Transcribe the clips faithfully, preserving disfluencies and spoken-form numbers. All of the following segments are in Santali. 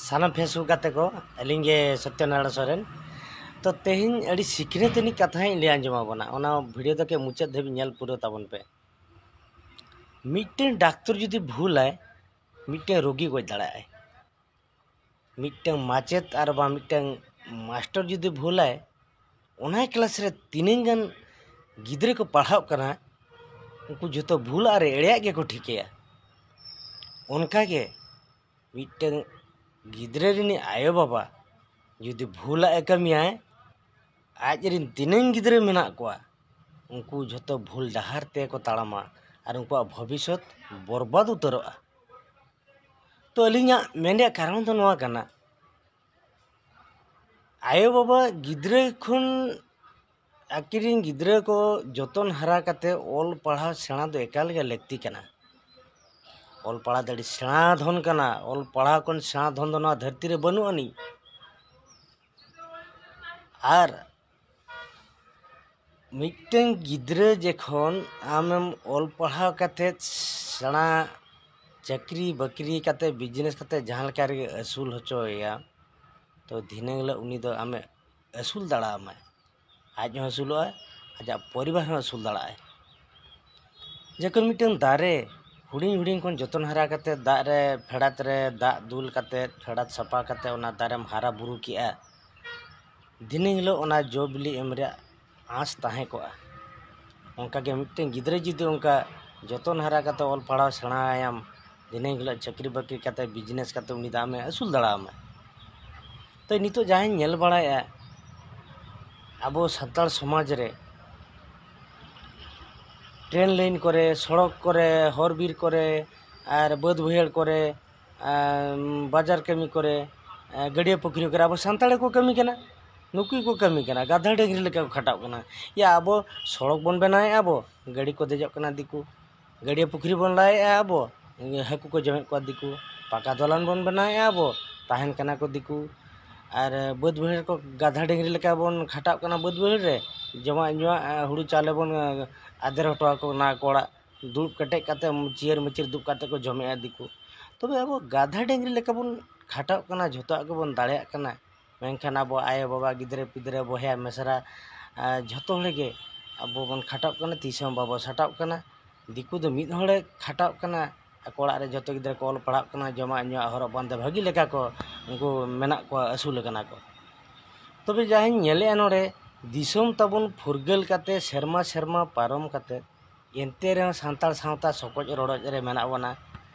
ᱥᱟᱱᱟᱢ Facebook ᱜᱟᱛᱮ ᱠᱚ, ᱟᱹᱞᱤᱧ ᱜᱮ ᱥᱚᱛᱭᱚᱱᱟᱨᱟᱭᱚᱬ ᱥᱚᱨᱮᱱ᱾ ᱛᱚ, ᱛᱮᱦᱮᱧ ᱟᱹᱰᱤ ᱥᱤᱠᱷᱱᱟᱹᱛ ᱟᱹᱱᱤᱡ ᱠᱟᱛᱷᱟᱧ ᱞᱟᱹᱭ ᱟᱸᱡᱚᱢ ᱟᱵᱚᱱᱟ, ᱚᱱᱟ video ᱫᱚ ᱠᱮ ᱢᱩᱪᱟᱹᱫ ᱫᱷᱟᱹᱵᱤᱡ ᱧᱮᱞ ᱯᱩᱨᱟᱹᱣ ᱛᱟᱵᱚᱱ ᱯᱮ᱾ ᱢᱤᱫᱴᱮᱱ ᱰᱟᱠᱛᱚᱨ ᱡᱩᱫᱤ ᱵᱷᱩᱞᱟᱭ, ᱢᱤᱫᱴᱮᱱ ᱨᱳᱜᱤ ᱜᱚᱡ ᱫᱟᱲᱮᱭᱟᱜᱼᱟᱭ᱾ ᱢᱤᱫᱴᱮᱱ ᱢᱟᱪᱮᱫ ᱟᱨ ᱵᱟᱝ ᱢᱤᱫᱴᱮᱱ ᱢᱟᱥᱴᱚᱨ ᱡᱩᱫᱤ ᱵᱷᱩᱞᱟᱭ, ᱚᱱᱟ ᱠᱞᱟᱥ ᱨᱮ ᱛᱤᱱᱟᱹᱝ ᱜᱟᱱ ᱜᱤᱫᱽᱨᱟᱹ ᱠᱚ ᱯᱟᱲᱦᱟᱜ ᱠᱟᱱᱟ, ᱩᱱᱠᱩ ᱡᱚᱛᱚ ᱵᱷᱩᱞ ᱟᱨ ᱮᱲᱮᱭᱟᱜ ᱜᱮᱠᱚ ᱴᱷᱤᱠᱟᱹᱭᱟ᱾ ᱚᱱᱠᱟᱜᱮ ᱢᱤᱫᱴᱟᱝ ᱜᱤᱫᱽᱨᱟᱹ ᱨᱤᱱᱤᱡ ᱟᱭᱳᱼᱵᱟᱵᱟ ᱡᱩᱫᱤ ᱵᱷᱩᱞᱟᱜ ᱮ ᱠᱟᱹᱢᱤᱭᱟᱭ, ᱟᱡ ᱨᱤᱱ ᱛᱤᱱᱟᱹᱝ ᱜᱤᱫᱽᱨᱟᱹ ᱢᱮᱱᱟᱜ ᱠᱚᱣᱟ, ᱩᱱᱠᱩ ᱡᱷᱚᱛᱚ ᱵᱷᱩᱞ ᱰᱟᱦᱟᱨ ᱛᱮᱠᱚ ᱛᱟᱲᱟᱢᱟ ᱟᱨ ᱩᱱᱠᱩᱣᱟᱜ ᱵᱷᱚᱵᱤᱥᱥᱚᱛ ᱵᱚᱨᱵᱟᱫ ᱩᱛᱟᱹᱨᱚᱜᱼᱟ᱾ ᱛᱚ, ᱟᱹᱞᱤᱧᱟᱜ ᱢᱮᱱ ᱨᱮᱭᱟᱜ ᱠᱟᱨᱚᱱ ᱫᱚ ᱱᱚᱣᱟ ᱠᱟᱱᱟ, ᱟᱭᱳᱼᱵᱟᱵᱟ ᱜᱤᱫᱽᱨᱟᱹ ᱠᱷᱚᱱ ᱟᱹᱠᱤᱱ ᱨᱤᱱ ᱜᱤᱫᱽᱨᱟᱹ ᱠᱚ ᱡᱚᱛᱚᱱ ᱦᱟᱨᱟ ᱠᱟᱛᱮ ᱚᱞ ᱯᱟᱲᱦᱟᱣ ᱥᱮᱬᱟ ᱫᱚ ᱮᱠᱟᱞ ᱜᱮ ᱞᱟᱹᱠᱛᱤ ᱠᱟᱱᱟ᱾ ᱚᱞ ᱯᱟᱲᱦᱟᱣ ᱫᱚ ᱟᱹᱰᱤ ᱥᱮᱬᱟ ᱫᱷᱚᱱ ᱠᱟᱱᱟ᱾ ᱚᱞ ᱯᱟᱲᱦᱟᱣ ᱠᱷᱚᱱ ᱥᱮᱬᱟ ᱫᱷᱚᱱ ᱫᱚ ᱱᱚᱣᱟ ᱫᱷᱟᱹᱨᱛᱤ ᱨᱮ ᱵᱟᱹᱱᱩᱜ ᱟᱹᱱᱤᱡ᱾ ᱟᱨ ᱢᱤᱫᱴᱟᱝ ᱜᱤᱫᱽᱨᱟᱹ ᱡᱚᱠᱷᱚᱱ ᱟᱢᱮᱢ ᱚᱞ ᱯᱟᱲᱦᱟᱣ ᱠᱟᱛᱮ ᱥᱮᱬᱟ ᱪᱟᱹᱠᱨᱤ ᱵᱟᱹᱠᱨᱤ ᱠᱟᱛᱮ business ᱠᱟᱛᱮ ᱡᱟᱦᱟᱸ ᱞᱮᱠᱟ ᱨᱮᱜᱮ ᱟᱹᱥᱩᱞ ᱦᱚᱪᱚᱭᱮᱭᱟ, ᱛᱚ ᱫᱷᱤᱱᱟᱹᱝ ᱦᱤᱞᱳᱜ ᱩᱱᱤ ᱫᱚ ᱟᱢᱮ ᱟᱹᱥᱩᱞ ᱫᱟᱲᱮᱭᱟᱢᱟᱭ᱾ ᱟᱡ ᱦᱚᱸ ᱟᱹᱥᱩᱞᱚᱜᱼᱟᱭ, ᱟᱡᱟᱜ ᱯᱚᱨᱤᱵᱟᱨ ᱦᱚᱸ ᱟᱹᱥᱩᱞ ᱫᱟᱲᱮᱭᱟᱜᱼᱟᱭ᱾ ᱡᱚᱠᱷᱚᱱ ᱢᱤᱫᱴᱟᱝ ᱫᱟᱨᱮ ᱦᱩᱰᱤᱧ ᱦᱩᱰᱤᱧ ᱠᱷᱚᱱ ᱡᱚᱛᱚᱱ ᱦᱟᱨᱟ ᱠᱟᱛᱮ, ᱫᱟᱜ ᱨᱮ, ᱯᱷᱮᱰᱟᱛ ᱨᱮ ᱫᱟᱜ ᱫᱩᱞ ᱠᱟᱛᱮ, ᱯᱷᱮᱰᱟᱛ ᱥᱟᱯᱷᱟ ᱠᱟᱛᱮ ᱚᱱᱟ ᱫᱟᱨᱮᱢ ᱦᱟᱨᱟ ᱵᱩᱨᱩ ᱠᱮᱜᱼᱟ, ᱫᱷᱤᱱᱟᱹᱝ ᱦᱤᱞᱳᱜ ᱚᱱᱟ ᱡᱚ ᱵᱤᱞᱤ ᱮᱢ ᱨᱮᱭᱟᱜ ᱟᱸᱥ ᱛᱟᱦᱮᱸ ᱠᱚᱜᱼᱟ᱾ ᱚᱱᱠᱟᱜᱮ ᱢᱤᱫᱴᱟᱝ ᱜᱤᱫᱽᱨᱟᱹ ᱡᱩᱫᱤ ᱚᱱᱠᱟ ᱡᱚᱛᱚᱱ ᱦᱟᱨᱟ ᱠᱟᱛᱮ ᱚᱞ ᱯᱟᱲᱦᱟᱣ ᱥᱮᱬᱟᱭᱟᱢ, ᱫᱷᱤᱱᱟᱹᱝ ᱦᱤᱞᱳᱜ ᱪᱟᱹᱠᱨᱤ ᱵᱟᱹᱠᱨᱤ ᱠᱟᱛᱮ business ᱠᱟᱛᱮ ᱩᱱᱤ ᱫᱚ ᱟᱢᱮ ᱟᱹᱥᱩᱞ ᱫᱟᱲᱮᱭᱟᱢᱟ᱾ ᱛᱚ, ᱱᱤᱛᱚᱜ ᱡᱟᱦᱟᱸᱧ ᱧᱮᱞ ᱵᱟᱲᱟᱭᱮᱫᱼᱟ, ᱟᱵᱚ ᱥᱟᱱᱛᱟᱲ ᱥᱚᱢᱟᱡᱽ ᱨᱮ train line ᱠᱚᱨᱮ, ᱥᱚᱲᱚᱠ ᱠᱚᱨᱮ, ᱦᱚᱨ ᱵᱤᱨ ᱠᱚᱨᱮ, ᱟᱨ ᱵᱟᱹᱫᱽ ᱵᱟᱹᱭᱦᱟᱹᱲ ᱠᱚᱨᱮ, ᱟᱨ ᱵᱟᱡᱟᱨ ᱠᱟᱹᱢᱤ ᱠᱚᱨᱮ, ᱟᱨ ᱜᱟᱹᱰᱭᱟᱹ ᱯᱩᱠᱷᱨᱤ ᱠᱚᱨᱮ ᱟᱵᱚ ᱥᱟᱱᱛᱟᱲ ᱜᱮᱠᱚ ᱠᱟᱹᱢᱤ ᱠᱟᱱᱟ᱾ ᱱᱩᱠᱩ ᱜᱮᱠᱚ ᱠᱟᱹᱢᱤ ᱠᱟᱱᱟ, ᱜᱟᱫᱷᱟ ᱰᱟᱹᱝᱨᱤ ᱞᱮᱠᱟ ᱠᱚ ᱠᱷᱟᱴᱟᱜ ᱠᱟᱱᱟ᱾ ᱭᱟ, ᱟᱵᱚ ᱥᱚᱲᱚᱠ ᱵᱚᱱ ᱵᱮᱱᱟᱣᱮᱫᱼᱟ, ᱟᱵᱚ ᱜᱟᱹᱰᱤ ᱠᱚ ᱫᱮᱡᱚᱜ ᱠᱟᱱᱟ ᱫᱤᱠᱩ, ᱜᱟᱹᱰᱭᱟᱹ ᱯᱩᱠᱷᱨᱤ ᱵᱚᱱ ᱞᱟᱭᱮᱫᱼᱟ ᱟᱵᱚ, ᱦᱟᱹᱠᱩ ᱠᱚ ᱡᱚᱢᱮᱫ ᱠᱚᱣᱟ ᱫᱤᱠᱩ, ᱯᱟᱠᱟ ᱫᱚᱞᱟᱱ ᱵᱚᱱ ᱵᱮᱱᱟᱣᱮᱫᱼᱟ ᱟᱵᱚ, ᱛᱟᱦᱮᱱ ᱠᱟᱱᱟ ᱠᱚ ᱫᱤᱠᱩ, ᱟᱨ ᱵᱟᱹᱫᱽ ᱵᱟᱹᱭᱦᱟᱹᱲ ᱠᱚ ᱜᱟᱫᱷᱟ ᱰᱟᱹᱝᱨᱤ ᱞᱮᱠᱟ ᱵᱚᱱ ᱠᱷᱟᱴᱟᱜ ᱠᱟᱱᱟ ᱵᱟᱹᱫᱽ ᱵᱟᱹᱭᱦᱟᱹᱲ ᱨᱮ, ᱡᱚᱢᱟᱜ ᱧᱩᱣᱟᱜ, ᱦᱩᱲᱩ ᱪᱟᱣᱞᱮ ᱵᱚᱱ ᱟᱫᱮᱨ ᱦᱚᱴᱚ ᱟᱠᱚ ᱠᱟᱱᱟ ᱟᱠᱚ ᱚᱲᱟᱜ, ᱫᱩᱲᱩᱵ ᱠᱮᱴᱮᱡ ᱠᱟᱛᱮ, ᱪᱤᱭᱟᱹᱨ ᱢᱤᱪᱤᱨ ᱫᱩᱲᱩᱵ ᱠᱟᱛᱮ ᱠᱚ ᱡᱚᱢᱮᱫᱼᱟ ᱫᱤᱠᱩ᱾ ᱛᱚᱵᱮ ᱟᱵᱚ ᱜᱟᱫᱷᱟ ᱰᱟᱹᱝᱨᱤ ᱞᱮᱠᱟ ᱵᱚᱱ ᱠᱷᱟᱴᱟᱜ ᱠᱟᱱᱟ, ᱡᱷᱚᱛᱚᱣᱟᱜ ᱜᱮᱵᱚᱱ ᱫᱟᱲᱮᱭᱟᱜ ᱠᱟᱱᱟ, ᱢᱮᱱᱠᱷᱟᱱ ᱟᱵᱚ ᱟᱭᱳᱼᱵᱟᱵᱟ, ᱜᱤᱫᱽᱨᱟᱹ ᱯᱤᱫᱽᱨᱟᱹ, ᱵᱚᱭᱦᱟ ᱢᱤᱥᱨᱟ, ᱟᱨ ᱡᱷᱚᱛᱚ ᱦᱚᱲ ᱜᱮ ᱟᱵᱚ ᱵᱚᱱ ᱠᱷᱟᱴᱟᱜ ᱠᱟᱱᱟ, ᱛᱤᱥ ᱦᱚᱸ ᱵᱟᱵᱚ ᱥᱟᱴᱟᱜ ᱠᱟᱱᱟ᱾ ᱫᱤᱠᱩ ᱫᱚ ᱢᱤᱫ ᱦᱚᱲᱮ ᱠᱷᱟᱴᱟᱜ ᱠᱟᱱᱟ, ᱟᱠᱚ ᱚᱲᱟᱜ ᱨᱮ ᱡᱷᱚᱛᱚ ᱜᱤᱫᱽᱨᱟᱹ ᱠᱚ ᱚᱞ ᱯᱟᱲᱦᱟᱜ ᱠᱟᱱᱟ, ᱡᱚᱢᱟᱜ ᱧᱩᱣᱟᱜ, ᱦᱚᱨᱚᱜ ᱵᱟᱸᱫᱮ ᱵᱷᱟᱹᱜᱤ ᱞᱮᱠᱟ ᱠᱚ ᱩᱱᱠᱩ ᱢᱮᱱᱟᱜ ᱠᱚᱣᱟ, ᱟᱹᱥᱩᱞ ᱟᱠᱟᱱᱟ ᱠᱚ᱾ ᱛᱚᱵᱮ ᱡᱟᱦᱟᱸᱧ ᱧᱮᱞᱮᱜᱼᱟ ᱱᱚᱰᱮ, ᱫᱤᱥᱚᱢ ᱛᱟᱵᱚᱱ ᱯᱷᱩᱨᱜᱟᱹᱞ ᱠᱟᱛᱮ ᱥᱮᱨᱢᱟ ᱥᱮᱨᱢᱟ ᱯᱟᱨᱚᱢ ᱠᱟᱛᱮ, ᱮᱱᱛᱮ ᱨᱮᱦᱚᱸ ᱥᱟᱱᱛᱟᱲ ᱥᱟᱶᱛᱟ ᱥᱚᱠᱚᱡ ᱨᱚᱲᱚᱡ ᱨᱮ ᱢᱮᱱᱟᱜ ᱵᱚᱱᱟ᱾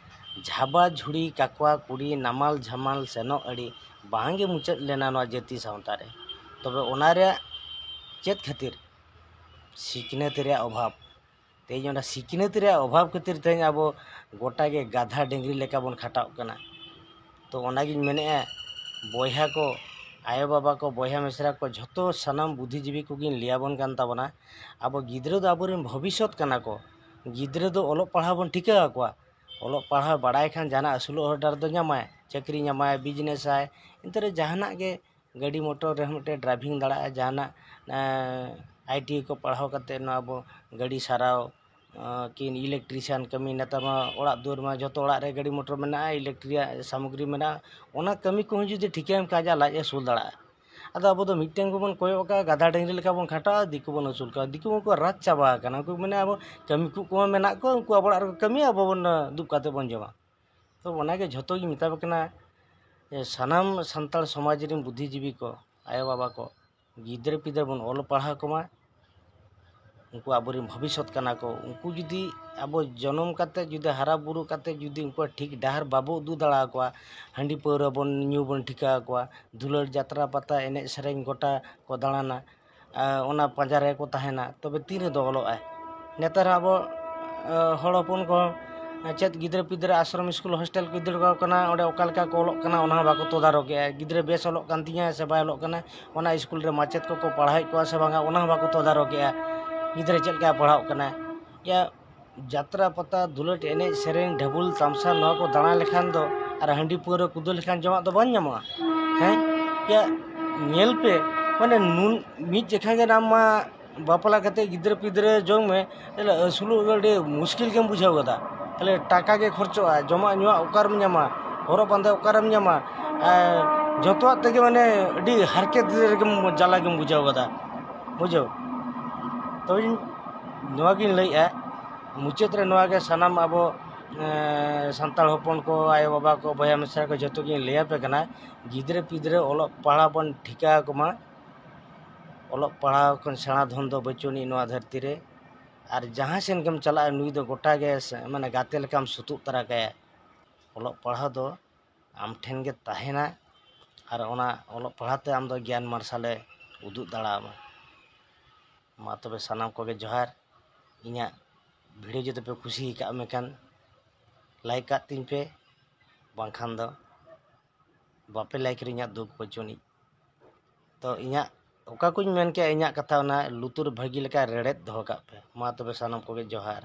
ᱡᱷᱟᱵᱟ ᱡᱷᱩᱲᱤ, ᱠᱟᱠᱣᱟ ᱠᱩᱲᱤ, ᱱᱟᱢᱟᱞ ᱡᱷᱟᱢᱟᱞ ᱥᱮᱱᱚᱜ ᱟᱹᱰᱤ ᱵᱟᱝ ᱜᱮ ᱢᱩᱪᱟᱹᱫ ᱞᱮᱱᱟ ᱱᱚᱣᱟ ᱡᱟᱹᱛᱤ ᱥᱟᱶᱛᱟ ᱨᱮ᱾ ᱛᱚᱵᱮ ᱚᱱᱟ ᱨᱮᱭᱟᱜ ᱪᱮᱫ ᱠᱷᱟᱹᱛᱤᱨ? ᱥᱤᱠᱷᱱᱟᱹᱛ ᱨᱮᱭᱟᱜ ᱚᱵᱷᱟᱵᱽ᱾ ᱛᱮᱦᱮᱧ ᱚᱱᱟ ᱥᱤᱠᱷᱱᱟᱹᱛ ᱨᱮᱭᱟᱜ ᱚᱵᱷᱟᱵᱽ ᱠᱷᱟᱹᱛᱤᱨ ᱛᱮᱦᱮᱧ ᱟᱵᱚ ᱜᱚᱴᱟ ᱜᱮ ᱜᱟᱫᱷᱟ ᱰᱟᱹᱝᱨᱤ ᱞᱮᱠᱟ ᱵᱚᱱ ᱠᱷᱟᱴᱟᱜ ᱠᱟᱱᱟ᱾ ᱛᱚ ᱚᱱᱟᱜᱤᱧ ᱢᱮᱱᱮᱫᱼᱟ, ᱵᱚᱭᱦᱟ ᱠᱚ, ᱟᱭᱳᱼᱵᱟᱵᱟ ᱠᱚ, ᱵᱚᱭᱦᱟ ᱢᱤᱥᱨᱟ ᱠᱚ, ᱡᱷᱚᱛᱚ ᱥᱟᱱᱟᱢ ᱵᱩᱫᱽᱫᱷᱤᱡᱤᱵᱤ ᱠᱚᱜᱮᱧ ᱞᱟᱹᱭᱟᱵᱚᱱ ᱠᱟᱱ ᱛᱟᱵᱚᱱᱟ, ᱟᱵᱚ ᱜᱤᱫᱽᱨᱟᱹ ᱫᱚ ᱟᱵᱚᱨᱮᱱ ᱵᱷᱚᱵᱤᱥᱥᱚᱛ ᱠᱟᱱᱟ ᱠᱚ᱾ ᱜᱤᱫᱽᱨᱟᱹ ᱫᱚ ᱚᱞᱚᱜ ᱯᱟᱲᱦᱟᱣ ᱵᱚᱱ ᱴᱷᱤᱠᱟᱹ ᱟᱠᱚᱣᱟ᱾ ᱚᱞᱚᱜ ᱯᱟᱲᱦᱟᱣ ᱵᱟᱲᱟᱭ ᱠᱷᱟᱱ ᱡᱟᱦᱟᱱᱟᱜ ᱟᱹᱥᱩᱞᱚᱜ ᱦᱚᱨ ᱰᱟᱦᱟᱨ ᱫᱚ ᱧᱟᱢᱟᱭ, ᱪᱟᱹᱠᱨᱤ ᱧᱟᱢᱟᱭ, ᱵᱤᱡᱽᱱᱮᱥᱟᱭ, ᱮᱱᱛᱮ ᱨᱮ ᱡᱟᱦᱟᱱᱟᱜ ᱜᱮ, ᱜᱟᱹᱰᱤ ᱢᱚᱴᱚᱨ ᱨᱮᱦᱚᱸ ᱢᱤᱫᱴᱮᱱ ᱰᱨᱟᱭᱵᱷᱤᱝ ᱫᱟᱲᱮᱭᱟᱜᱼᱟ, ᱡᱟᱦᱟᱱᱟᱜ ᱟᱭ ᱴᱤ ᱟᱭ ᱠᱚ ᱯᱟᱲᱦᱟᱣ ᱠᱟᱛᱮ ᱱᱚᱣᱟ ᱟᱵᱚ ᱜᱟᱹᱰᱤ ᱥᱟᱨᱟᱣ, ᱟᱸ, ᱠᱤ ᱤᱞᱮᱠᱴᱨᱤᱥᱤᱭᱟᱱ ᱠᱟᱹᱢᱤ, ᱱᱮᱛᱟᱨ ᱢᱟ ᱚᱲᱟᱜ ᱫᱩᱣᱟᱹᱨ ᱢᱟ ᱡᱷᱚᱛᱚ ᱚᱲᱟᱜ ᱨᱮ ᱜᱟᱹᱰᱤ ᱢᱚᱴᱚᱨ ᱢᱮᱱᱟᱜᱼᱟ, ᱤᱞᱮᱠᱴᱨᱤᱭᱟᱜ ᱥᱟᱢᱚᱜᱨᱤ ᱢᱮᱱᱟᱜᱼᱟ, ᱚᱱᱟ ᱠᱟᱹᱢᱤ ᱠᱚᱦᱚᱸ ᱡᱩᱫᱤ ᱴᱷᱤᱠᱟᱹᱭᱟᱢ ᱠᱷᱟᱱ ᱟᱡᱟᱜ ᱞᱟᱡ ᱮ ᱟᱹᱥᱩᱞ ᱫᱟᱲᱮᱭᱟᱜᱼᱟ᱾ ᱟᱫᱚ ᱟᱵᱚ ᱫᱚ ᱢᱤᱫᱴᱮᱱ ᱜᱮᱵᱚᱱ ᱠᱚᱭᱚᱜ ᱟᱠᱟᱫᱼᱟ, ᱜᱟᱫᱷᱟ ᱰᱟᱹᱝᱨᱤ ᱞᱮᱠᱟ ᱵᱚᱱ ᱠᱷᱟᱴᱟᱜᱼᱟ, ᱫᱤᱠᱩ ᱵᱚᱱ ᱟᱹᱥᱩᱞ ᱠᱚᱣᱟ᱾ ᱫᱤᱠᱩ ᱢᱟᱠᱚ ᱨᱟᱡᱽ ᱪᱟᱵᱟ ᱟᱠᱟᱱᱟ, ᱩᱱᱠᱩ ᱢᱮᱱᱟ ᱟᱵᱚ ᱠᱟᱹᱢᱤ ᱠᱚ ᱠᱚᱢᱟ ᱢᱮᱱᱟᱜ ᱠᱚᱣᱟ, ᱩᱱᱠᱩ ᱟᱵᱚ ᱚᱲᱟᱜ ᱨᱮᱠᱚ ᱠᱟᱹᱢᱤᱭᱟ, ᱟᱵᱚ ᱵᱚᱱ, ᱟᱸ, ᱫᱩᱵ ᱠᱟᱛᱮ ᱵᱚᱱ ᱡᱚᱢᱟ᱾ ᱛᱚ ᱚᱱᱟᱜᱮ ᱡᱷᱚᱛᱚ ᱜᱤᱧ ᱢᱮᱛᱟ ᱯᱮ ᱠᱟᱱᱟ, ᱡᱮ ᱥᱟᱱᱟᱢ ᱥᱟᱱᱛᱟᱲ ᱥᱚᱢᱟᱡᱽ ᱨᱮᱱ ᱵᱩᱫᱽᱫᱷᱤᱡᱤᱵᱤ ᱠᱚ, ᱟᱭᱳᱼᱵᱟᱵᱟ ᱠᱚ, ᱜᱤᱫᱽᱨᱟᱹ ᱯᱤᱫᱽᱨᱟᱹ ᱵᱚᱱ ᱚᱞ ᱯᱟᱲᱦᱟᱣ ᱠᱚᱢᱟ᱾ ᱩᱱᱠᱩ ᱟᱵᱚᱨᱮᱱ ᱵᱷᱚᱵᱤᱥᱥᱚᱛ ᱠᱟᱱᱟ ᱠᱚ᱾ ᱩᱱᱠᱩ ᱡᱩᱫᱤ ᱟᱵᱚ ᱡᱚᱱᱚᱢ ᱠᱟᱛᱮ, ᱡᱩᱫᱤ ᱦᱟᱨᱟ ᱵᱩᱨᱩ ᱠᱟᱛᱮ, ᱡᱩᱫᱤ ᱩᱱᱠᱩ ᱴᱷᱤᱠ ᱰᱟᱦᱟᱨ ᱵᱟᱵᱚ ᱩᱫᱩᱜ ᱫᱟᱲᱮ ᱟᱠᱚᱣᱟ, ᱦᱟᱺᱰᱤ ᱯᱟᱹᱣᱨᱟᱹ ᱵᱚᱱ ᱧᱩ ᱵᱚᱱ ᱴᱷᱤᱠᱟᱹ ᱟᱠᱚᱣᱟ, ᱫᱩᱞᱟᱹᱲ ᱡᱟᱛᱨᱟ ᱯᱟᱛᱟ ᱮᱱᱮᱡ ᱥᱮᱨᱮᱧ ᱜᱚᱴᱟ ᱠᱚ ᱫᱟᱬᱟᱱᱟ, ᱟᱨ ᱚᱱᱟ ᱯᱟᱸᱡᱟ ᱨᱮᱠᱚ ᱛᱟᱦᱮᱱᱟ, ᱛᱚᱵᱮ ᱛᱤᱱ ᱨᱮᱫᱚ ᱚᱞᱚᱜ ᱟᱭ? ᱱᱮᱛᱟᱨ ᱟᱵᱚ, ᱟᱸ, ᱦᱚᱲ ᱦᱚᱯᱚᱱ ᱠᱚ, ᱟᱸ, ᱪᱮᱫ ᱜᱤᱫᱽᱨᱟᱹ ᱯᱤᱫᱽᱨᱟᱹ ᱟᱥᱨᱚᱢ ᱥᱠᱩᱞ ᱦᱳᱥᱴᱮᱞ ᱠᱚ ᱤᱫᱤ ᱦᱚᱴᱚ ᱠᱟᱠᱚ ᱠᱟᱱᱟ, ᱚᱸᱰᱮ ᱚᱠᱟ ᱞᱮᱠᱟ ᱠᱚ ᱚᱞᱚᱜ ᱠᱟᱱᱟ, ᱚᱱᱟ ᱦᱚᱸ ᱵᱟᱠᱚ ᱛᱚᱫᱟᱨᱚᱠᱮᱜᱼᱟ᱾ ᱜᱤᱫᱽᱨᱟᱹ ᱵᱮᱥ ᱚᱞᱚᱜ ᱠᱟᱱ ᱛᱤᱧᱟᱹ ᱥᱮ ᱵᱟᱭ ᱚᱞᱚᱜ ᱠᱟᱱᱟ, ᱚᱱᱟ ᱥᱠᱩᱞ ᱨᱮ ᱢᱟᱪᱮᱫ ᱠᱚᱠᱚ ᱯᱟᱲᱦᱟᱣᱮᱫ ᱠᱚᱣᱟ ᱥᱮ ᱵᱟᱝᱟ, ᱚᱱᱟ ᱦᱚᱸ ᱵᱟᱠᱚ ᱛᱚᱫᱟᱨᱚᱠᱮᱜᱼᱟ᱾ ᱜᱤᱫᱽᱨᱟᱹ ᱪᱮᱫ ᱞᱮᱠᱟᱭ ᱯᱟᱲᱦᱟᱣᱚᱜ ᱠᱟᱱᱟ? ᱭᱟ, ᱡᱟᱛᱨᱟ ᱯᱟᱛᱟ, ᱫᱩᱞᱟᱹᱴ ᱮᱱᱮᱡ ᱥᱮᱨᱮᱧ, ᱰᱷᱟᱹᱵᱩᱞ ᱛᱟᱢᱥᱟ, ᱱᱚᱣᱟ ᱠᱚ ᱫᱟᱬᱟ ᱞᱮᱠᱷᱟᱱ ᱫᱚ ᱟᱨ ᱦᱟᱺᱰᱤ ᱯᱟᱹᱣᱨᱟᱹ ᱠᱩᱫᱟᱹ ᱞᱮᱠᱷᱟᱱ ᱡᱚᱢᱟᱜ ᱫᱚ ᱵᱟᱝ ᱧᱟᱢᱚᱜᱼᱟ? ᱦᱮᱸ? ᱭᱟ, ᱧᱮᱞ ᱯᱮ, ᱢᱟᱱᱮ ᱱᱩᱱ-, ᱢᱤᱫ ᱡᱮᱠᱷᱟ ᱜᱮ ᱟᱢ ᱢᱟ ᱵᱟᱯᱞᱟ ᱠᱟᱛᱮ ᱜᱤᱫᱽᱨᱟᱹ ᱯᱤᱫᱽᱨᱟᱹ ᱡᱚᱝ ᱢᱮ, ᱛᱟᱦᱞᱮ ᱟᱹᱥᱩᱞᱚᱜ ᱫᱚ ᱟᱹᱰᱤ ᱢᱩᱥᱠᱤᱞ ᱜᱮᱢ ᱵᱩᱡᱷᱟᱹᱣ ᱜᱚᱫᱟ᱾ ᱛᱟᱦᱞᱮ ᱴᱟᱠᱟ ᱜᱮ ᱠᱷᱚᱨᱪᱚᱜᱼᱟ, ᱡᱚᱢᱟᱜ ᱧᱩᱣᱟᱜ ᱚᱠᱟᱨᱮᱢ ᱧᱟᱢᱟ? ᱦᱚᱨᱚᱜ ᱵᱟᱸᱫᱮ ᱚᱠᱟᱨᱮᱢ ᱧᱟᱢᱟ? ᱟᱨ ᱡᱚᱛᱚᱣᱟᱜ ᱛᱮᱜᱮ ᱢᱟᱱᱮ ᱟᱹᱰᱤ ᱦᱟᱨᱠᱮᱛ ᱨᱮᱜᱮᱢ ᱡᱟᱞᱟ ᱜᱮᱢ ᱵᱩᱡᱷᱟᱹᱣ ᱜᱚᱫᱟ, ᱵᱩᱡᱷᱟᱹᱣ᱾ ᱛᱚ ᱤᱧ ᱱᱚᱣᱟ ᱜᱤᱧ ᱞᱟᱹᱭᱮᱫᱼᱟ, ᱢᱩᱪᱟᱹᱫ ᱨᱮ ᱱᱚᱣᱟ ᱜᱮ ᱥᱟᱱᱟᱢ ᱟᱵᱚ ᱮᱸ, ᱥᱟᱱᱛᱟᱲ ᱦᱚᱯᱚᱱ ᱠᱚ, ᱟᱭᱳᱼᱵᱟᱵᱟ ᱠᱚ, ᱵᱚᱭᱦᱟ ᱢᱤᱥᱨᱟ ᱠᱚ, ᱡᱚᱛᱚ ᱜᱤᱧ ᱞᱟᱹᱭ ᱟᱯᱮ ᱠᱟᱱᱟ, ᱜᱤᱫᱽᱨᱟᱹ ᱯᱤᱫᱽᱨᱟᱹ ᱚᱞᱚᱜ ᱯᱟᱲᱦᱟᱣ ᱵᱚᱱ ᱴᱷᱤᱠᱟ ᱟᱠᱚ ᱢᱟ᱾ ᱚᱞᱚᱜ ᱯᱟᱲᱦᱟᱣ ᱠᱷᱚᱱ ᱥᱮᱬᱟ ᱫᱷᱚᱱ ᱫᱚ ᱵᱟᱹᱪᱩᱜ ᱟᱹᱱᱤᱡ ᱱᱚᱣᱟ ᱫᱷᱟᱹᱨᱛᱤ ᱨᱮ᱾ ᱟᱨ ᱡᱟᱦᱟᱸ ᱥᱮᱱ ᱜᱮᱢ ᱪᱟᱞᱟᱜᱼᱟ, ᱱᱩᱭ ᱫᱚ ᱜᱚᱴᱟ ᱜᱮ ᱥᱮ-, ᱢᱟᱱᱮ ᱜᱟᱛᱮ ᱞᱮᱠᱟᱢ ᱥᱩᱛᱩᱜ ᱛᱟᱨᱟ ᱠᱟᱭᱟ᱾ ᱚᱞᱚᱜ ᱯᱟᱲᱦᱟᱣ ᱫᱚ ᱟᱢ ᱴᱷᱮᱱ ᱜᱮ ᱛᱟᱦᱮᱱᱟ, ᱟᱨ ᱚᱱᱟ ᱚᱞᱚᱜ ᱯᱟᱲᱦᱟᱣ ᱛᱮ ᱟᱢ ᱫᱚ ᱜᱮᱭᱟᱱ ᱢᱟᱨᱥᱟᱞᱮ ᱩᱫᱩᱜ ᱫᱟᱲᱮᱭᱟᱢᱟ᱾ ᱢᱟ ᱛᱚᱵᱮ ᱥᱟᱱᱟᱢ ᱠᱚᱜᱮ ᱡᱚᱦᱟᱨ᱾ ᱤᱧᱟᱹᱜ ᱵᱷᱤᱰᱤᱭᱳ ᱡᱩᱫᱤ ᱯᱮ ᱠᱩᱥᱤ ᱟᱠᱟᱫ ᱢᱮᱠᱷᱟᱱ ᱞᱟᱭᱤᱠ ᱠᱟᱜ ᱛᱤᱧ ᱯᱮ, ᱵᱟᱝᱠᱷᱟᱱ ᱫᱚ ᱵᱟᱯᱮ ᱞᱟᱭᱤᱠ ᱨᱮ ᱤᱧᱟᱹᱜ ᱫᱩᱠ ᱵᱟᱹᱪᱩᱜ ᱟᱹᱱᱤᱡ᱾ ᱛᱚ ᱤᱧᱟᱹᱜ ᱚᱠᱟ ᱠᱚᱧ ᱢᱮᱱ ᱠᱮᱜᱼᱟ, ᱤᱧᱟᱹᱜ ᱠᱟᱛᱷᱟ ᱚᱱᱟ ᱞᱩᱛᱩᱨ ᱵᱷᱟᱹᱜᱤ ᱞᱮᱠᱟ ᱨᱮᱲᱮᱫ ᱫᱚᱦᱚ ᱠᱟᱜ ᱯᱮ᱾ ᱢᱟ ᱛᱚᱵᱮ ᱥᱟᱱᱟᱢ ᱠᱚᱜᱮ ᱡᱚᱦᱟᱨ᱾